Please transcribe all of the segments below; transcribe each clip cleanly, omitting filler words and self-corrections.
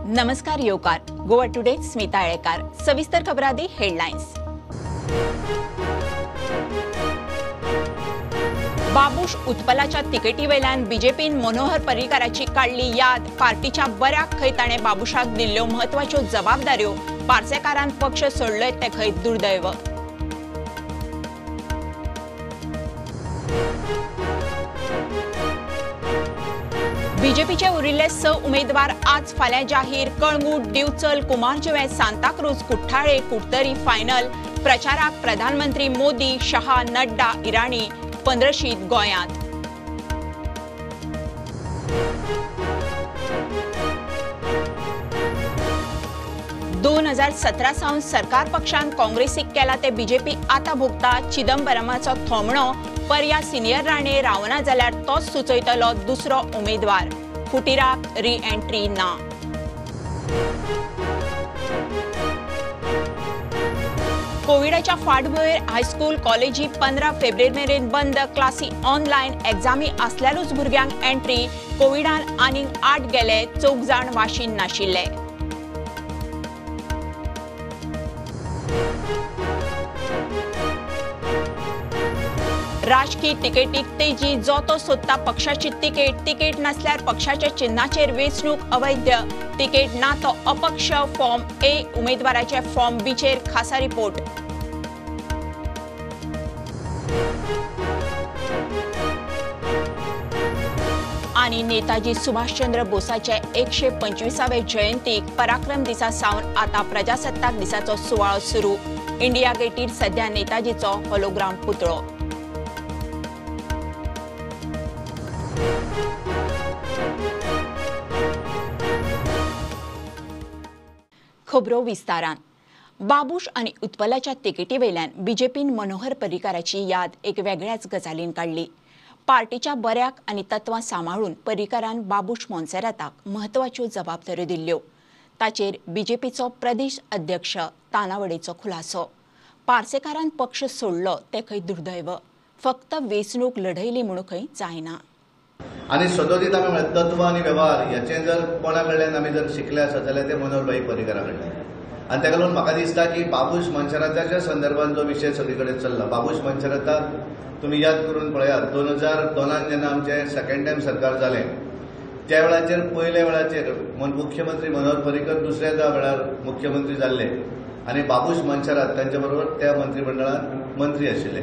नमस्कार येवकार गोवा टुडे स्मिता आळेकार. सविस्तर खबरादी हेडलायन्स. बाबूश उत्पलाच्या तिकेटीवेल्यान बीजेपीन मनोहर पर्रीकाराची काडली याद. पार्टीच्या बऱ्याक खंय ताणें बाबूशाक दिल्ल्यो म्हत्वाच्यो जबाबदाऱ्यो. पार्सेकारान पक्ष सोडलोय ते खंय दुर्दैव. बीजेपीचे उरिल्ले 6 उमेदवार आज फाल्यां जाहीर. कळंगूट, दिवचल, कुमारजुवें, सांताक्रूज, कुठ्ठाळे, कुडतरी फायनल. प्रचाराक प्रधानमंत्री मोदी, शहा, नड्डा, इराणी पंद्रशीत गोंयांत. दोन 2017 सावन सरकार पक्षान काँग्रेसीक केला ते बीजेपी आतां भोगता. चिदंबरमाचो थोमणो पर्या सिनियर राणे रावना जाल्यार तोच सुचयतलो दुसरो उमेदवार. फुटीराक री एंट्री ना. कोविडाच्या फाटभुंयेर हायस्कूल कॉलेजी 15 फेब्रुवारी मेरेन बंद. क्लासी ऑनलायन. एग्जामी आसल्यारूच भुरग्यांक एंट्री. कोविडान आनीक 8 गेले, 4 जाण वाशीन नाशिल्ले. राजकीय तिकेटीक तेजी. जो तो सोदता पक्षाची तिकेट. तिकेट नासल्यार पक्षाच्या चिन्हाचेर वेंचणूक अवैध. तिकेट ना तो अपक्ष. फॉर्म ए उमेदवाराचे फॉर्म बीचेर खासा रिपोर्ट. आनी नेताजी सुभाषचंद्र बोसाचे 125वे जयंतीक पराक्रम दिसा सावन आतां प्रजासत्ताक दिसाचो सुवाळो सुरू. इंडिया गेटीर सध्या नेताजीचो होलोग्राम पुतळो. खबरो विस्तारान. बाबूश आनी उत्पलाच्या तिकेटीवेल्यान बीजेपीन मनोहर पर्रीकाराची याद एक वेगळ्याच गजालीन काडली. पार्टीच्या बऱ्याक आनी तत्वां सांबाळून पर्रीकारान बाबूश मोन्सेराताक म्हत्वाच्यो जबाबदाऱ्यो दिल्ल्यो. ताचेर बीजेपीचो प्रदेश अध्यक्ष तानावडेचो खुलासो. पार्सेकारान पक्ष सोडलो ते खंय दुर्दैव. फक्त वेंचणूक लढयली म्हणून खंय जायना. आनी सदोदीत आमी म्हळ्यार तत्व आनी वेव्हार ह्याचें जर कोणा कडल्यान आमी जर शिकले आसत जाल्यार ते मनोहरभाई पर्रीकारा कडल्यान. आनी ताका लागून म्हाका दिसता की बाबूश मोन्सेराताच्या संदर्भात जो विशय सगळे कडेन चल्ला, बाबूश मोन्सेराताक तुमी याद करून पळयात, 2002 जेन्ना आमचें सेकंड टायम सरकार जालें त्या वेळाचेर पयल्या वेळाचेर मुख्यमंत्री मनोहर पर्रीकर दुसऱ्या वेळार मुख्यमंत्री जाल्ले आनी बाबूश मोन्सेरात तांच्या बरोबर त्या मंत्रीमंडळांत मंत्री आशिल्ले.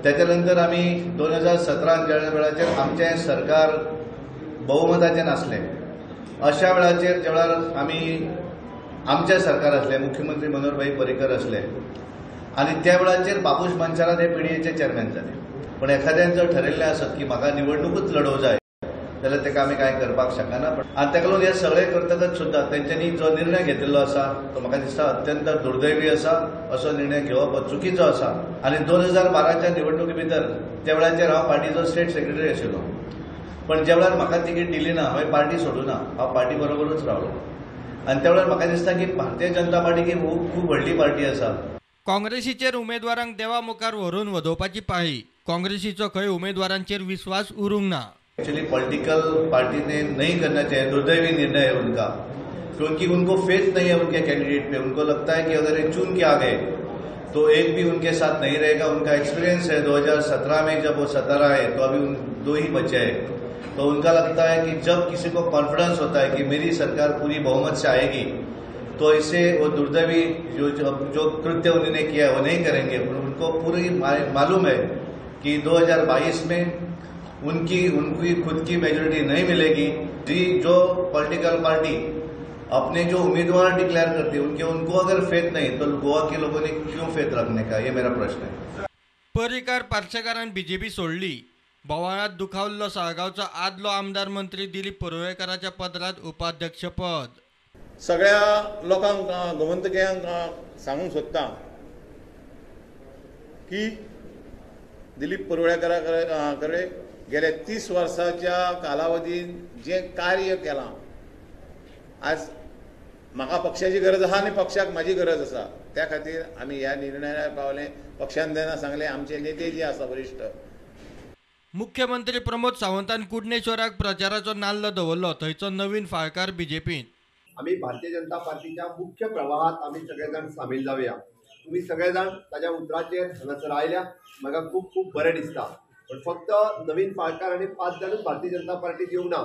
त्याच्या नंतर आमी 2017 ज्या वेळाचेर आमचें सरकार बहुमताचें नासलें, अशा वेळाचेर ज्या वेळार आमी आमचें सरकार आसलें, मुख्यमंत्री मनोहरभाई पर्रीकर आसले आनी त्या वेळाचेर बाबूश मोन्सेरात हे पीडीएचे चेअरमॅन जाले. पूण एखाद्यान जर ठरयल्लें आसत की म्हाका निवडणुकूच लढोवंक जाय जाल्यार ताका आमी कांय करपाक शकना. आनी ताका लागून हें सगळें करतकच सुद्दां तेंच्यांनी जो निर्णय घेतिल्लो आसा तो म्हाका दिसता अत्यंत दुर्दैवी आसा. असो निर्णय घेवप हो चुकीचो आसा. आनी 2012च्या निवडणुके भितर त्या वेळाचेर हांव पार्टीचो स्टेट सेक्रेटरी आशिल्लो, पण ज्या वेळार म्हाका तिकीट दिली ना हांवें पार्टी सोडूं ना, हांव पार्टी बरोबरूच रावलो. आनी त्या वेळार म्हाका दिसता की भारतीय जनता पार्टी ही खूब व्हडली पार्टी आसा. काँग्रेसीचेर उमेदवारांक देवा मुखार व्हरून वदोवपाची पाळी. काँग्रेसीचो खंय उमेदवारांचेर विस्वास उरूंक ना. एक्चुअली पॉलिटिकल पार्टी ने नहीं करना चाहिए, दुर्दैवी निर्णय है उनका, क्योंकि उनको फेथ नहीं है उनके कैंडिडेट पे. उनको लगता है कि अगर ये चुन के आ गए तो एक भी उनके साथ नहीं रहेगा. उनका एक्सपीरियंस है 2017 में जब वो 17 आए तो अभी उन 2 ही बचे हैं. तो उनका लगता है कि जब किसी को कॉन्फिडेंस होता है कि मेरी सरकार पूरी बहुमत से आएगी तो इसे वो दुर्दैवी जो जो कृत्य उन्होंने किया है वो नहीं करेंगे. पर उनको पूरी मालूम है कि 2022 में उनकी उनकी खुद की मेजोरिटी नहीं मिलेगी. जी जो पॉलिटिकल पार्टी अपने जो उम्मीदवार डिक्लेयर करती है उनके उनको अगर फेथ नहीं तो गोवा के लोगों ने क्यों फेथ रखने का, ये मेरा प्रश्न है. पर्रीकार पार्सेकारान बीजेपी सोडली. बोवाळांत दुखावल्लो साळगांवचो आदलो आमदार मंत्री दिलीप परुळेकाराच्या पदरांत उपाध्यक्षपद. सगळ्या लोकांक गोमंतकियांक सांगूंक सोदता की दिलीप परुळेकारा कडेन गेल्या 30 वर्साच्या कालावधीन जें कार्य केलां, आज म्हाका पक्षाची गरज आसा आनी पक्षाक म्हाजी गरज आसा. त्या खातीर आमी ह्या निर्णयार पावले. पक्षान जेन्ना सांगलें, आमचे नेते जे आसा वरिश्ठ, मुख्यमंत्री प्रमोद सावंतान कुडणेश्वराक प्रचाराचो नाल्ल दवरलो. थंयचो नवीन फाळकार बीजेपीन. आमी भारतीय जनता पार्टीच्या मुख्य प्रवाहात आमी सगळे जाण सामील जावया. तुमी सगळे जाण ताज्या उतराचेर हांगासर आयल्या, म्हाका खूब खूब बरें दिसता. पण फक्त नवीन फाळकार आनी 5 जाणूच भारतीय जनता पार्टीत येवंक ना,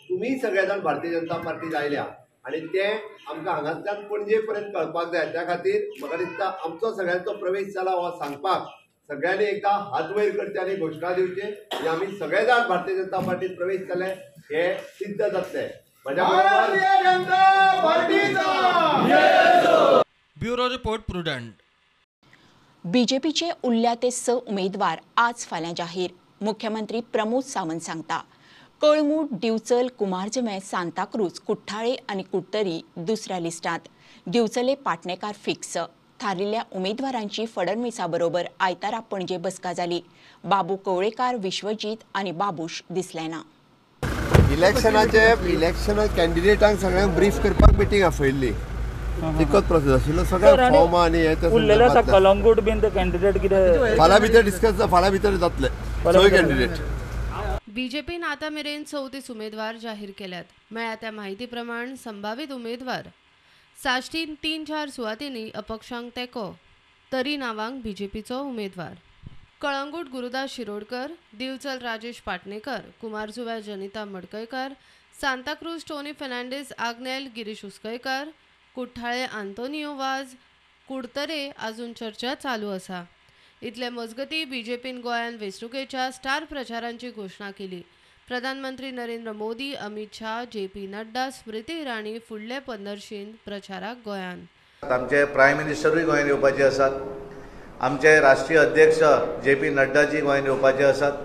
तुमी सगळे जाण भारतीय जनता पार्टीत आयल्या आनी तें आमकां हांगांतल्यान पणजे पर्यंत कळपाक जाय. त्या खातीर म्हाका दिसता आमचो सगळ्यांचो प्रवेश जाला हो सांगपाक सगळ्यांनी एकदां हात वयर करचे आनी घोशणा दिवचे आनी आमी सगळे जाण भारतीय जनता पार्टीत प्रवेश जाले हे सिद्ध जातले. Bureau report, Prudent. बीजेपीचे उरल्या ते 6 उमेदवार आज फाल्यां जाहीर. मुख्यमंत्री प्रमोद सावंत सांगता कळंगूट, दिवचल, कुमारजुंवें, सांताक्रूज, कुठ्ठाळे आनी कुडतरी दुसऱ्या लिस्टांत. दिवचले पाटणेकार फिक्स. थारिल्ल्या उमेदवारांची फडणवीसा बरोबर आयतारा पणजे बसका जाली. बाबू कवळेकार, विश्वजीत आनी बाबूश दिसले ना. इलेक्शनाचे इलेक्शन कॅन्डिडेटांक सगळ्यांक ब्रीफ करपाक मिटींग आफयल्ली, तितकोच प्रोसेस आशिल्लो. सगळे फॉर्म आनी हे उरलेले आसा. कलंगूट बीन ते कॅन्डिडेट कितें फाल्यां भितर डिस्कस, फाल्यां भितर जातले सगळे कॅन्डिडेट. बीजेपीन आतां मेरेन 34 उमेदवार जाहीर केल्यात. मेळ्ळ्या त्या माहिती प्रमाण संभावीत उमेदवार साश्टीन 3-4 सुवातींनी अपक्षांक तेंको, तरी नांवांक बीजेपीचो उमेदवार. कळंगूट गुरुदास शिरोडकर, दिवचल राजेश पाटणेकर, कुमारजुव्या जनिता मडकयकर, सांताक्रूज टोनी फेर्नांडीस, आग्नेल गिरीश उसकयकर, कुठ्ठाळे आंतोनियो वाज, कुडतरे अजून चर्चा चालू आसा. इतले मजगती बीजेपीन गोंयांत वेंचणुकेच्या स्टार प्रचारांची घोशणा केली. प्रधानमंत्री नरेंद्र मोदी, अमित शाह, जे.पी. नड्डा, स्मृती इराणी फुडले पंदरशीन प्रचाराक गोंयांत. आमचे प्रायम मिनिस्टरूय गोंयांत येवपाचे आसात, आमचे राष्ट्रीय अध्यक्ष जे.पी. नड्डाजी गोंयांत येवपाचे आसात,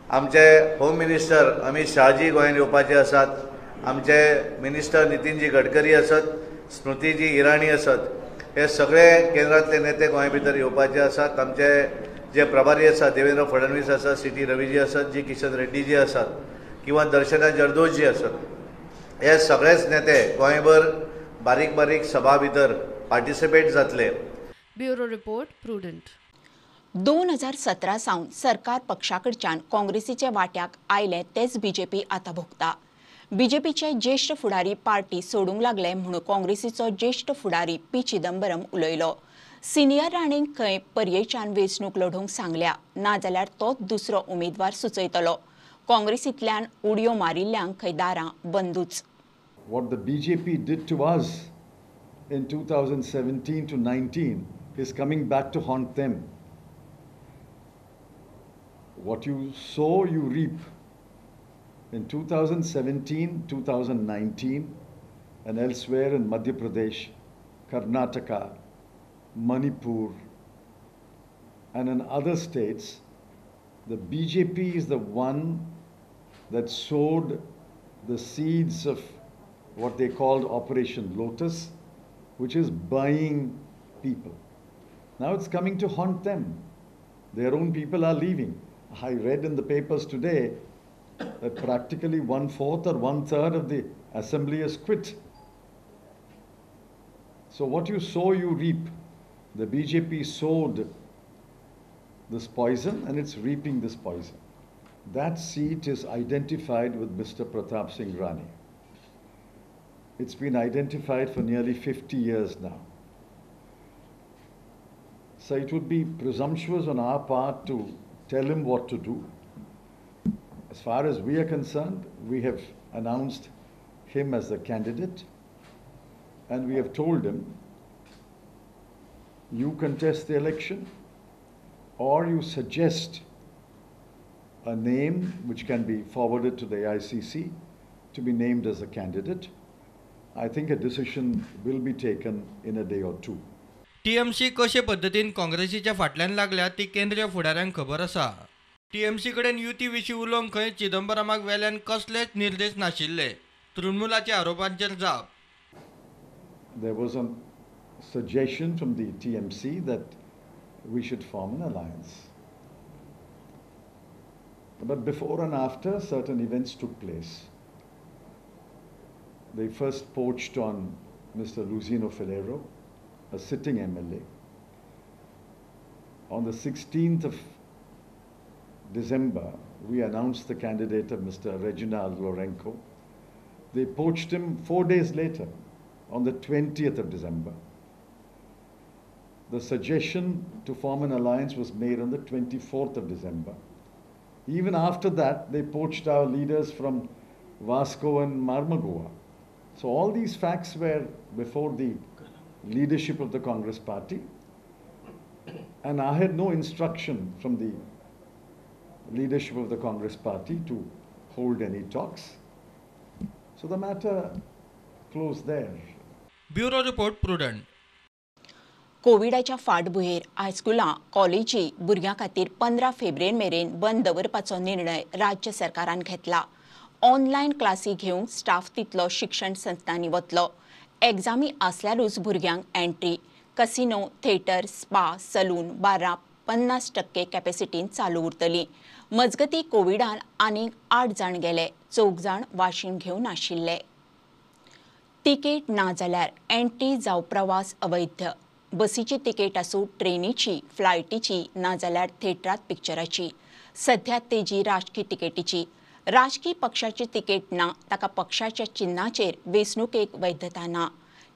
आमचे होम मिनिस्टर अमित शाहजी गोंयांत येवपाचे आसात, आमचे मिनिस्टर नितीनजी गडकरी आसत, स्मृतीजी इराणी आसत, हे सगळे केंद्रांतले नेते गोंया भितर येवपाचे आसात. आमचे जे प्रभारी आसात देवेंद्र फडणवीस आसात, सी टी रवीजी आसात, जी किशन रेड्डीजी आसात किंवा दर्शना जरदोशजी आसात, हे सगळेच नेते गोंयभर बारीक बारीक सभा भितर पार्टिसिपेट जातले. Bureau report, Prudent. 2017 सावन सरकार पक्षाकडच्यान काँग्रेसीच्या वाट्याक आयले तेच बीजेपी आतां भोगता. बीजेपीचे ज्येष्ठ फुडारी पार्टी सोडूंक लागले म्हणून काँग्रेसीचो ज्येष्ठ फुडारी पी चिदंबरम उलयलो. सिनियर राणेंक खंय पर्येच्यान वेंचणूक लढोवंक सांगल्या, नाजाल्यार तो दुसरो उमेदवार सुचयतलो. काँग्रेसींतल्यान उडयो मारिल्ल्यांक खंय दारां बंदूच. What the BJP did to us in 2017 to 19 is coming back to haunt them. What you sow, you reap. In 2017, 2019, and elsewhere in Madhya Pradesh, Karnataka, Manipur, and in other states, the BJP is the one that sowed the seeds of what they called Operation Lotus, which is buying people. Now it's coming to haunt them. Their own people are leaving. I read in the papers today that practically 1/4 or 1/3 of the assembly has quit. So what you sow, you reap. The BJP sowed this poison and it's reaping this poison. That seat is identified with Mr. Pratap Singh Rane. It's been identified for nearly 50 years now. So it would be presumptuous on our part to tell him what to do. As far as we are concerned, we have announced him as the candidate and we have told him, you contest the election or you suggest a name which can be forwarded to the AICC to be named as a candidate. I think a decision will be taken in a day or two. TMC कशे पद्दतीन काँग्रेसीच्या फाटल्यान लागल्या ती केंद्रीय फुडाऱ्यांक खबर आसा. टीएमसी कडेन युती विशीं उलोवंक खंय चिदंबरमाक वेल्यान कसलेच निर्देश नाशिल्ले. तृणमूलाच्या आरोपांचेर जाप. There was a suggestion from the TMC that we should form an alliance. But before and after, certain events took place. They first poached on Mr. Luizinho Faleiro, a sitting MLA. On the 16th of December, we announced the candidate of Mr. Reginald Lourenco, They poached him 4 days later, on the 20th of December. The suggestion to form an alliance was made on the 24th of December. Even after that, they poached our leaders from Vasco and Marmagoa. So all these facts were before the leadership of the Congress party. And I had no instruction from the leadership of the Congress party to hold any talks. So the matter closed there. Bureau Report, Prudent. कोविडाच्या फाटभुंयेर हायस्कुलां कॉलेजी भुरग्यां खातीर 15 फेब्रुवारी मेरेन बंद दवरपाचो निर्णय राज्य सरकारान घेतला. ऑनलायन क्लासी घेवंक स्टाफ तितलो शिक्षण संस्थांनी वतलो. एग्जामी आसल्यारूच भुरग्यांक entry. Casino, theatre, spa, saloon, बारां 50% कॅपॅसिटीन चालू उरतली. मजगती कोविडान आनीक 8 जाण गेले, 4 जाण वाशीन घेवन आशिल्ले. तिकेट ना जाल्यार एंट्री जावं प्रवास अवैध. बसीची तिकेट आसूं, ट्रेनीची, फ्लायटीची, ना जाल्यार थिएटरांत पिक्चराची. सध्या तेजी राजकी तिकेटीची. राजकी पक्षाची तिकेट ना ताका पक्षाच्या चिन्हाचेर वेंचणुकेक वैधता ना.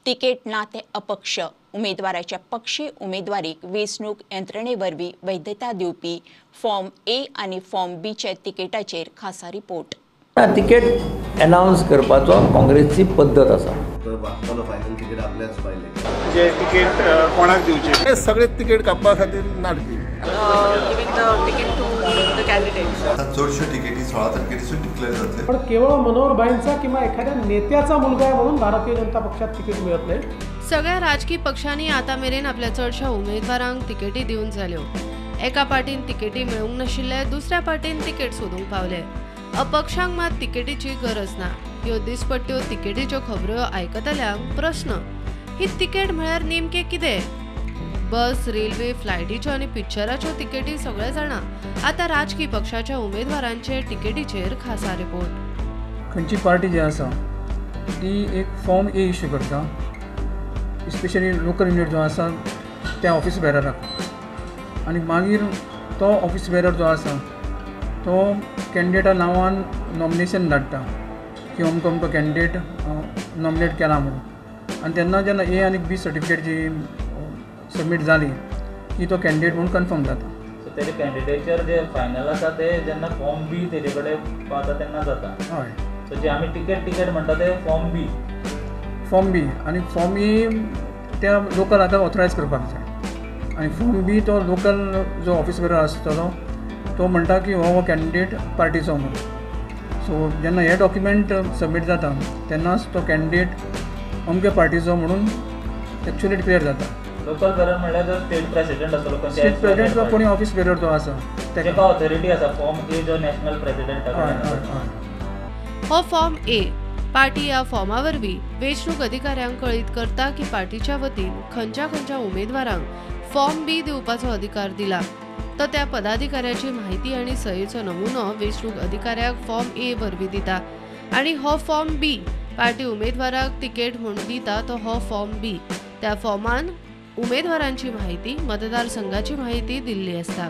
तिकेट ना ते अपक्ष उमेदवाराच्या पक्षी उमेदवारीक वेंचणूक यंत्रणे वरवीं वैधता दिवपी फॉर्म ए आनी फॉर्म बीच्या तिकेटाचेर खासा रिपोर्ट. तिकेट अनाउन्स करपाचो काँग्रेसची पद्दत आसा. फायनल तिकेट आपल्याच पाहिले जे तिकेट कोणाक दिवचे हे सगळे तिकेट कापपा खातीर नाटकी. चडश्यो तिकेटी 16 तारखेसून डिक्लेअर जातले. पण केवळ मनोहरभाईंचा किंवा एखाद्या नेत्याचा मुलगा आहे म्हणून भारतीय जनता पक्षात तिकीट मिळत नाही. सगळ्या राजकी पक्षांनी आतां मेरेन आपल्या चडश्या उमेदवारांक तिकेटी दिवन जाल्यो. एका पार्टीन तिकेटी मेळूंक नाशिल्ले, दुसऱ्या पार्टीन तिकेट सोदूंक पावले. अपक्षांक मात तिकेटीची गरज ना. ह्यो दिसपट्ट्यो तिकेटीच्यो खबऱ्यो आयकतल्यांक प्रस्न, ही तिकेट म्हळ्यार नेमकें कितें? बस, रेल्वे, फ्लायटीच्यो आनी पिक्चराच्यो तिकेटी सगळे जाणा. आतां राजकी पक्षाच्या उमेदवारांचे तिकेटीचेर खासा रिपोर्ट. खंयची पार्टी जी आसा ती एक फॉर्म ए इश्यू करता, स्पेशली लोकल युनिट जो आसा त्या ऑफिस बेरराक, आनी मागीर तो ऑफिस बेरर जो आसा तो कॅन्डिडेटा नांवान नॉमिनेशन धाडटा की अमको अमको कॅन्डिडेट नॉमिनेट केला म्हणून. आनी तेन्ना जेन्ना ए आनी बी सर्टिफिकेट जी सबमीट जाली की तो कॅन्डिडेट म्हणून कन्फर्म जाता. सो तेजे कॅन्डिडेचर जे फायनल आसा ते जेन्ना फॉर्म बी तेजे कडेन पावता तेन्ना जाता. हय. सो जे आमी तिकेट तिकेट म्हणटा ते फॉर्म बी. फॉर्म बी आनी फॉर्म ए त्या लोकल आतां ऑथरायज करपाक जाय, आनी फॉर्म बी तो लोकल जो ऑफिस बेरर आसतलो तो म्हणटा की हो कॅन्डिडेट पार्टीचो म्हणून. सो जेन्ना हे डॉक्युमेंट सबमीट जाता तेन्नाच तो कॅन्डिडेट अमके पार्टीचो म्हणून एक्चुअली डिक्लेअर जाता. लोकल बेरर म्हणल्यार जो स्टेट प्रेसिडेंट आसतलो, स्टेट प्रेसिडेंट किंवा कोणी ऑफिस बेरर जो आसा ताका ऑथॉरिटी आसा फॉर्म ए जो नॅशनल प्रेसिडेंट. हो फॉर्म ए पार्टी ह्या फॉर्मा वरवीं वेंचणूक अधिकाऱ्यांक कळीत करता की पार्टीच्या वतीन खंयच्या खंयच्या उमेदवारांक फॉर्म बी दिवपाचो अधिकार दिला. तो त्या पदाधिकाऱ्याची माहिती आनी सयेचो नमुनो वेंचणूक अधिकाऱ्याक फॉर्म ए वरवीं दिता, आनी हो फॉर्म बी पार्टी उमेदवाराक तिकेट म्हूण दिता तो हो फॉर्म बी. त्या फॉर्मान उमेदवारांची माहिती, मतदारसंघाची माहिती दिल्ली आसता.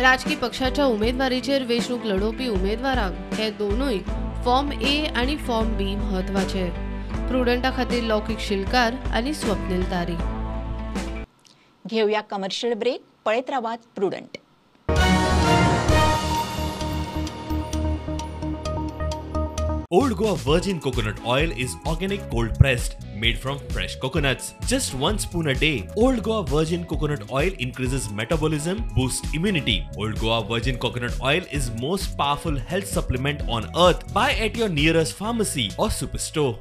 राजकी पक्षाच्या उमेदवारीचेर वेंचणूक लढोवपी उमेदवारांक हे दोनूय फॉर्म ए आनी फॉर्म बी म्हत्वाचे. प्रुडंटा खातीर लौकीक शिलकार आनी स्वप्नील तारी. घेवया कमर्शियल ब्रेक. पळयत रावात Prudent. Old Goa Virgin Coconut Oil is organic cold pressed, made from fresh coconuts. Just 1 spoon a day. Old Goa Virgin Coconut Oil increases metabolism, boosts immunity. Old Goa Virgin Coconut Oil is most powerful health supplement on earth. Buy at your nearest pharmacy or superstore.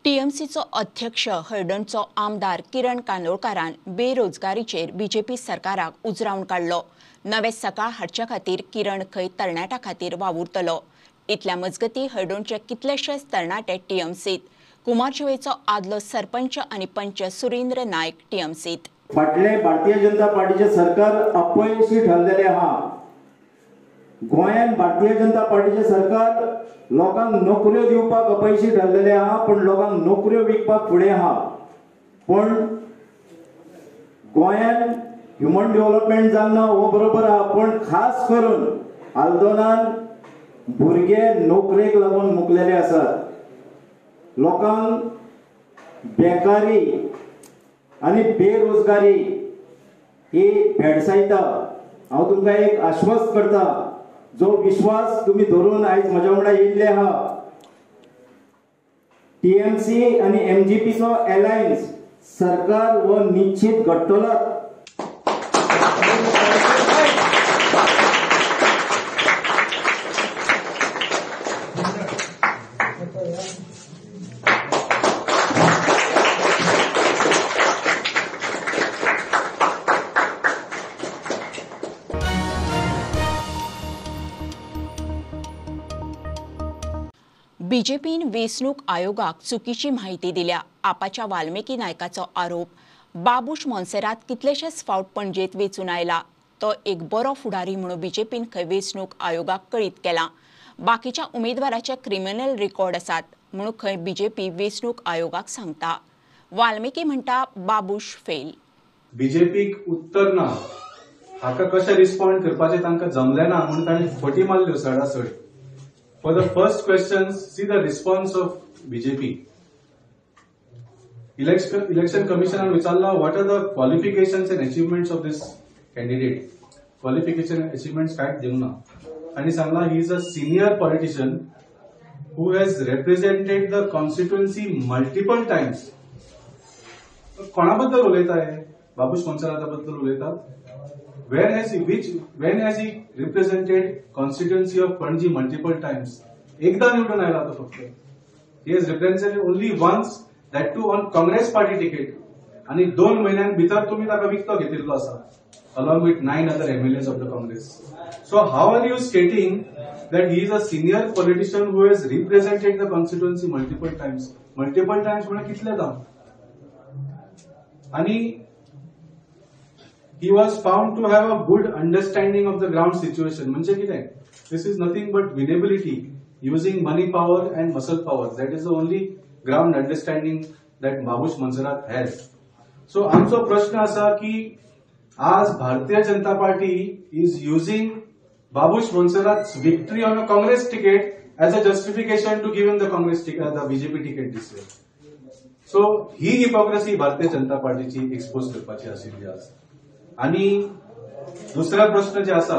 टीएमसीचो अध्यक्ष हळदणचो आमदार किरण कांदोळकारान बेरोजगारीचेर BJP सरकाराक उजरावन काडलो. नवे सकाळ हाडच्या खातीर किरण खंय तरणाट्या खातीर वावुरतलो. इतल्या मजगती हळदणचे कितलेशेच तरणाटे टीएमसीत. कुमारजुवेचो आदलो सरपंच आनी पंच सुरेंद्र नायक टीएमसीत. फाटले भारतीय जनता पार्टीचे सरकार अपयशी ठरलेले आहा. गोंयांत भारतीय जनता पार्टीचे सरकार लोकांक नोकऱ्यो दिवपाक अपयशी ठरलेले आहा, पण लोकांक नोकऱ्यो विकपाक फुडें आहा. पण गोंयांत ह्युमन डेव्हलपमेंट जावंक ना हो बरोबर आहा, पूण खास करून आल्दोनान भुरगे नोकरेक लागून मुकलेले आसात. लोकांक बेकारी आनी बेरोजगारी ही भेडसायता. हांव तुमकां एक आश्वस्त करता, जो विश्वास तुमी धरून आयज म्हज्या वांगडा येयल्ले आहा, टीएमसी आनी एमजीपीचो एलायन्स सरकार हो निश्चित घडटलोच. बीजेपीन वेंचणूक आयोगाक चुकीची म्हायती दिल्या. आपाच्या वाल्मिकी नायकाचो आरोप. बाबूश मोन्सेरात कितलेशेच फावट पणजेत वेंचून आयला, तो एक बरो फुडारी म्हणून बीजेपीन खंय वेंचणूक आयोगाक कळीत केला. बाकीच्या उमेदवाराचे क्रिमिनल रिकॉर्ड आसात म्हणून खंय बीजेपी वेंचणूक आयोगाक सांगता. वाल्मिकी म्हणटा बाबूश फेल. बीजेपीक उत्तर ना, हाका कशें रिस्पॉन्ड करपाचें तांकां जमलें ना म्हणून तांणी फटी मारल्यो सडासड. For the first question, see the response of BJP. Election Commission विचारला, what are the qualifications and achievements of this candidate? Qualification and achievements काय दिवंक ना. आनी सांगला he is a senior politician who has represented the constituency multiple times. कोणा बद्दल उलयता हे? बाबूश मोन्सेराता बद्दल उलयता? When has he represented constituency of Panaji multiple times? एकदा निवडून आयला तो फक्त. He has represented only once, that too on Congress party ticket. आणि 2 म्हयन्यां भितर तुमी ताका विकतो घेतिल्लो आसा, along with 9 other MLAs of the Congress. So how are you stating that he is a senior politician who has represented the constituency multiple times? Multiple times म्हळ्यार कितले दाम? आणि he was found to have a good understanding of the ground situation. म्हणजे कितें? This is nothing but winnability, using money power and muscle power. That is the only ground understanding that Babush Monserrate has. So आमचो प्रश्न आसा की आज Bharatiya Janata Party is using Babush Monserrate's victory on a Congress ticket as a justification to give him the Congress ticket, the BJP ticket this year. So he hypocrisy Bharatiya Janata पार्टीची expose करपाची आशिल्ली आज. आणि दुसरा प्रश्न जे आसा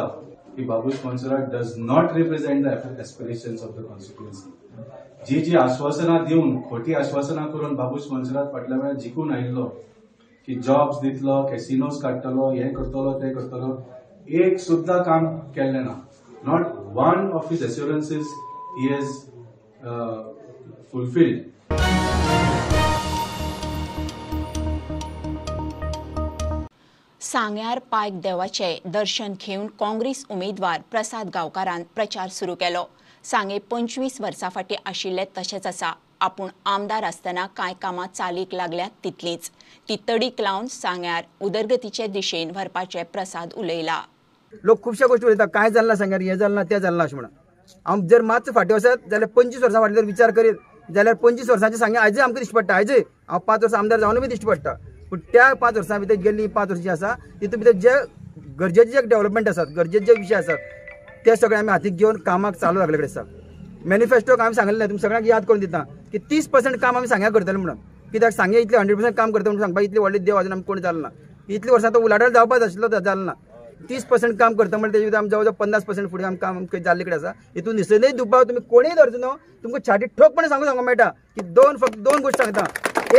की Babush Monserrate does not represent the aspirations of the constituency. जी जी आश्वासनां दिवन, खोटी आश्वासनां करून बाबूश मोन्सेरात फाटल्या वेळार जिखून आयिल्लो की जॉब्स दितलो, कॅसिनोज काडटलो, हें करतलो, तें करतलो, एक सुद्दां काम केल्लें ना. Not one of his assurances he has fulfilled. सांग्यार पायक देवाचें दर्शन घेवन काँग्रेस उमेदवार प्रसाद गांवकारान प्रचार सुरू केलो. सांगे 25 वर्सां फाटीं आशिल्ले तशेंच आसा. आपूण आमदार आसतना कांय कामां चालीक लागल्यात तितलींच, ती तडीक लावन सांग्यार उदरगतीचे दिशेन व्हरपाचें प्रसाद उलयला. लोक खुबश्या गोश्टी उलयता, कांय जालें ना सांग्यार, हें जालें ना, तें जालें ना अशें म्हणून. हांव जर मातसो फाटीं वचत जाल्यार 25 वर्सां फाटल्यान जर विचार करीत जाल्यार 25 वर्सांचें सांगें आयजय आमकां दिश्टी पडटा. आयजय हांव 5 वर्सां आमदार जावन बी दिश्टी पडटा. पूण त्या 5 वर्सां भितर गेल्लीं 5 वर्सां जी आसा तितून भितर जे गरजेचे जे डेव्हलपमेंट आसात, गरजेचे जे विशय आसात ते सगळे आमी हातीक घेवन कामाक चालू लागले कडेन आसा. मॅनिफेस्टोक आमी सांगलें, तुमी सगळ्यांक याद करून दिता की 30% काम आमी सांग्याक करतले म्हणून. कित्याक सांगें इतलें 100% काम करता म्हणून सांगपाक इतली व्हडली देव अजून आमकां कोण जालो ना. इतली वर्सां तो उलाढाल जावपाक आशिल्लो, जालो ना. 30% काम करता म्हणल्यार तेजे भितर आमी जवळ जवळ 50% फुडें आमकां काम जाल्ले कडेन आसा. हितून निसर्गय दुबाव तुमी कोणूय धरचो न्हू, तुमकां छाती ठोकपणे सांगूंक मेळटा की फक्त दोन गोश्टी सांगता.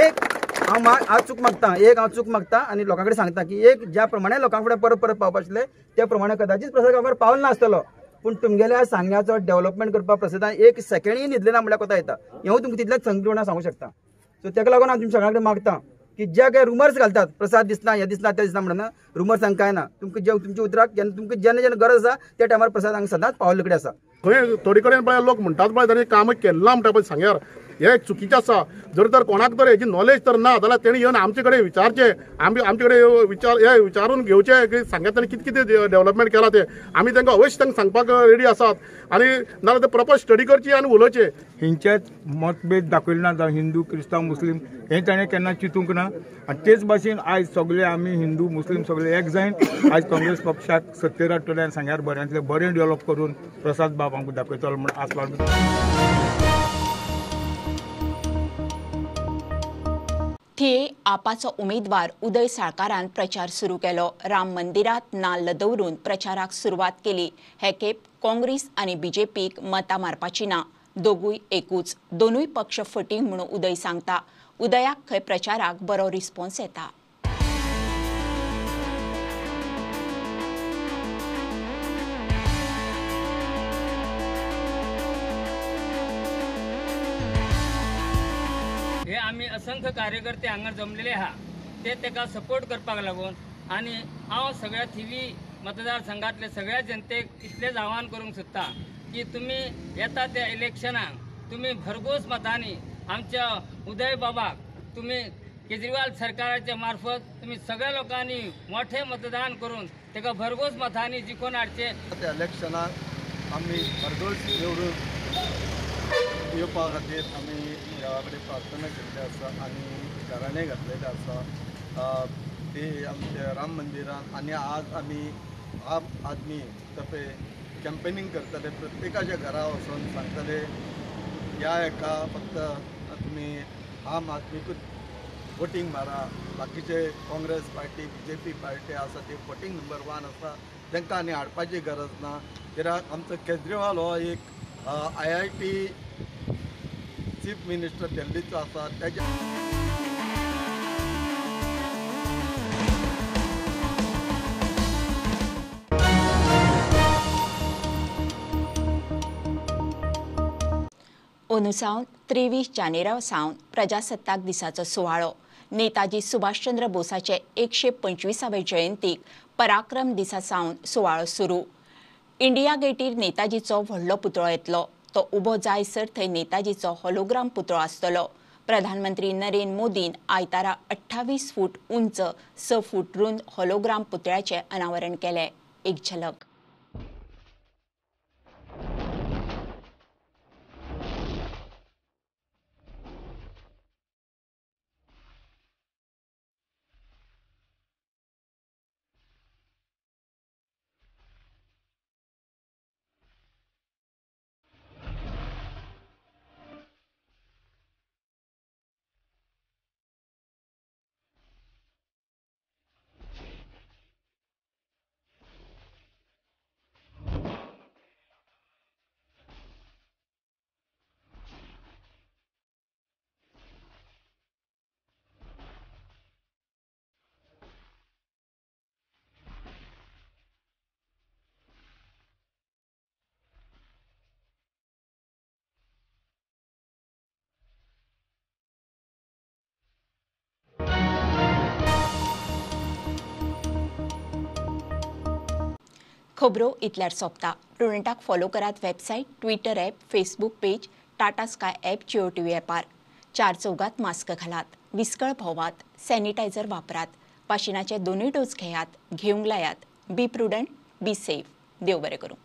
एक हांव आज चूक मागता, एक हांव चूक मागता आनी लोकां कडेन सांगता की एक ज्या प्रमाणे लोकां फुडें परत परत पावपा आशिल्लें त्या प्रमाणे कदाचीत प्रसाद गांवकार पावल नासतलो, पूण तुमगेल्या सांग्याचो डेव्हलपमेंट करपाक प्रसादान एक सेकंडय न्हिदलें ना म्हणल्यार कोता येता. हेंवूय तुमकां तितलेंच संगीपणा सांगूंक शकता. सो ताका लागून हांव तुमच्या सगळ्यां कडेन मागता की जे काय रुमर्स घालतात प्रसाद दिसना, हें दिसना, तें दिसना म्हणून रुमर्स हांगा कांय ना. तुमकां जे तुमच्या उतराक जेन्ना तुमकां जेन्ना जेन्ना गरज आसा त्या टायमार प्रसाद हांगा सदांच पावल्ले कडेन आसा. खंय थोडे कडेन पळय लोक म्हणटात पळय तांणी काम केल्लां म्हणटा पळय सांग्यार, हे एक चुकीचें आसा. जर तर कोणाक तर हेजी नॉलेज तर ना जाल्यार तेणी येवन आमचे कडेन विचारचें, आमी आमचे कडेन विचार हे विचारून घेवचें की सांग्यार ताणें कितें कितें डेव्हलपमेंट केलां तें. आमी तांकां अवश्य तांकां सांगपाक रेडी आसात आनी नाजाल्यार ते प्रॉपर स्टडी करची आनी उलोवचें. हेंचेच मतभेद दाखयले ना, जावं हिंदू क्रिस्तांव मुस्लीम हें ताणें केन्ना चिंतूंक ना. आनी तेच भाशेन आयज सगळे आमी हिंदू मुस्लीम सगळे एक जायन आयज काँग्रेस पक्षाक सत्तेर हाडटले आनी सांग्यार बऱ्यांतले बरें डेव्हलप करून प्रसाद बाब आमकां दाखयतलो म्हूण आस बाळगुता. थिये आपाचो उमेदवार उदय साळकारान प्रचार सुरू केलो. राम मंदिरात नाल्ल दवरून प्रचाराक सुरवात केली. हे खेप काँग्रेस आनी बीजेपीक मतां मारपाची ना, दोगूय एकूच, दोनूय पक्ष फटींग म्हणून उदय सांगता. उदयाक खंय प्रचाराक बरो रिस्पॉन्स येता. हे आमी असंख्य कार्यकर्ते हांगा जमलेले आहा ते ताका सपोर्ट करपाक लागून आनी हांव सगळ्या थिवी मतदारसंघातले सगळ्या जनतेक इतलेंच आव्हान करूंक सोदता की तुमी येता त्या इलेक्शनाक तुमी भरघोस मतांनी आमच्या उदय बाबाक तुमी केजरीवाल सरकाराच्या मार्फत तुमी सगळ्या लोकांनी मोठें मतदान करून ताका भरघोस मतांनी जिखोवन हाडचें. त्या इलेक्शनाक आमी भरघोस निवडून येवपा खातीर आमी देवा कडेन प्रार्थना केल्ली आसा आनी घराणें घातलेलें आसा ते आमच्या राम मंदिरान. आनी आज आमी आम आदमी तर्फे कॅम्पेनींग करतले, प्रत्येकाच्या घरा वचून सांगतले ह्या एका फक्त तुमी आम आदमीकूच वोटींग मारा, बाकीचे काँग्रेस पार्टी बीजेपी पार्टी आसा ती वोटींग नंबर 1 आसा, तांकां आनी हाडपाची गरज ना. कित्याक आमचो केजरीवाल हो एक IIT chief minister दिल्लीचो आसा. तेज्या अंदू सावन 23 जानेरा सावन प्रजासत्ताक दिसाचो सुवाळो. नेताजी सुभाषचंद्र बोसाचे 125वे जयंतीक पराक्रम दिसा सावन सुवाळो सुरू. इंडिया गेटीर नेताजीचो व्हडलो पुतळो येतलो. तो उबो जायसर थंय नेताजीचो होलोग्राम पुतळो आसतलो. प्रधानमंत्री नरेंद्र मोदीन आयतारा 28 फूट उंच 6 फूट रुंद होलोग्राम पुतळ्याचें अनावरण केलें. एक झलक. खबरो इतल्यार सोंपता. प्रुडंटाक फॉलो करात website, Twitter app, Facebook page, Tata Sky app, Jio TV ॲपार. 4 चौगात मास्क घालात, विस्कळ भोवात, सॅनिटायझर वापरात, वाशिनाचे दोनूय डोस घेयात, घेवंक लायात. बी प्रुडंट, बी सेफ. देव बरें करूं.